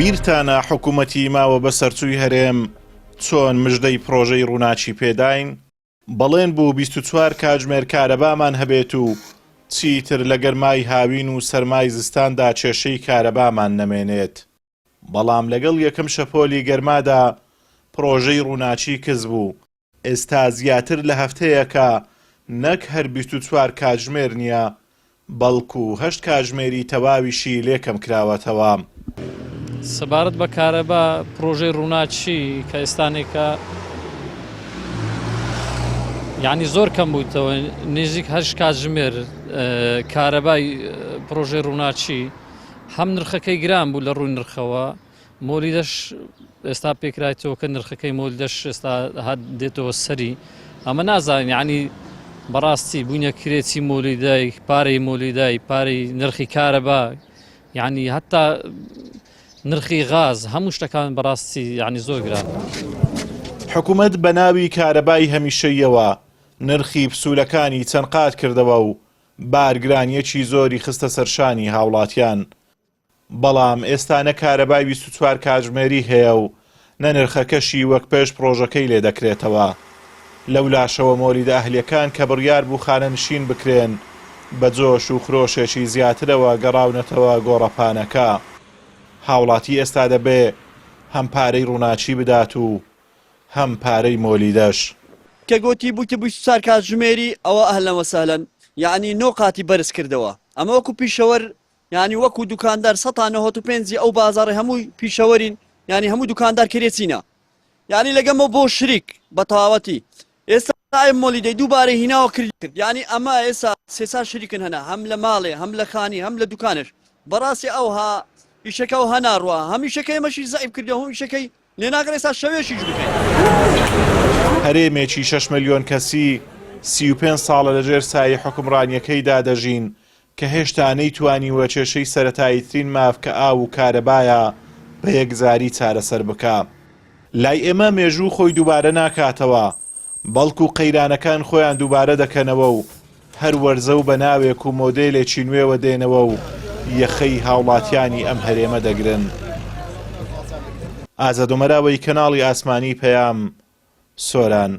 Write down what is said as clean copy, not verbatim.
بیرتانە حکوومەتی ماوە بەسەرچووی هەرێم چۆن مژدەی پڕۆژەی ڕووناکی پێداین؟ بەڵێن بوو 24 کاتژمێر کارەبامان هەبێت و چیتر لە گەرمای هاوین و سەرمای زستاندا کێشەی کارەبامان نەمێنێت. بەڵام لەگەڵ یەکەم شەپۆلی گەرمادا پڕۆژەی ڕووناکی کز بوو. ئێستا زیاتر لە هەفتەیەکە نەک هەر 24 کاتژمێر نییە، بەڵکو هەشت کاتژمێری تەواویشی لێ کەمکراوەتەوە. سەبارەت بە کارەبا، پرۆژەی ڕووناکی کە ئێستانێکە یعنی زۆر کەم بوویتەوە نزیک هەشت کاتژمێر کارەبای پرۆژەی ڕووناکی هەم نرخەکەی گران بوو لە ڕووی نرخەوە مۆلیدەش ئێستا پێکرایتەوە کە نرخەکەی مۆلیدەش ئێستا هات دێتەوە سەری ئەمە نازانین یعنی بەڕاستی بوونە کرێچی مۆلیدای پارەی مۆلیدای پارەی نرخی کارەبا یعنی هەتا نرخی غاز هەموو شتەکان بەڕاستی یعنی زۆر گران. حکومەت بە ناوی کارەبای هەمیشەییەوە نرخی پسوولەکانی چەند قات کردەوە و بارگرانییەکی زۆری خستە سەرشانی هاوڵاتیان، بەڵام ئێستا نە کارەبای 24 کاتژمێری هەیە و نە نرخەکەشی وەک پێش پڕۆژەکەی لێ دەکرێتەوە. لەولاشەوە مۆلیدە ئەهلیەکان کە بڕیار بوو خانەنشین بکرێن، بە جۆش و خرۆشێکی زیاترەوە گەڕاونەتەوە گۆڕەپانەکە. هاوڵاتی ئێستا دەبێ هەم پارەی ڕووناکی بدات و هەم پارەی مۆلیدەش. کە گۆتی بوویتە 24 کاتژمێری ئەوە اهلا وسهلا یەعنی نۆ قاتی بەرز کردەوە ئەمە وەکو پیشەوەر یانی وەکو دوکاندار سەتا نەهۆت و پێنجی ئەو بازاڕی هەمووی پیشەوەرین یانی هەموو دوکاندار کرێچینە یانی لەگەمە بۆ شریک بە تەواوەتی ئێستا ئەم مۆلیدەی دووبارە هیناوە کرد کرد یانی ئەمە ئێستا سێسا شریکن هەنا هەم لە ماڵێ هەم لە خانی هەم لە دوکانش بەڕاستی ئەوها ئیشەکە و هەناڕوە هەم ئیشەکەی مەشی زەعیف کردە هەم ئیشەکەی لێ ناگەڕێ ئێستا شەوێکیش بکەین. هەرێمێکی شەش ملیۆن کەسی 35 ساڵە لەژێر سایەی حوکمڕانییەکەیدا دەژین کە هێشتا نەیتوانیوە کێشەی سەرەتاییترین ماف کە ئاو و کارەبایە بە یەکجاری چارەسەر بکا. لای ئێمە مێژوو خۆی دووبارە ناکاتەوە، بەڵکو قەیرانەکان خۆیان دووبارە دەکەنەوە و هەر وەرزە و بە ناوێک و مۆدێلێکی نوێوە دێنەوە و یەخەی هاوڵاتیانی ئەم هەرێمە دەگرن. ئازاد ئۆمەراوەی کەناڵی ئاسمانی پەیام، سۆران.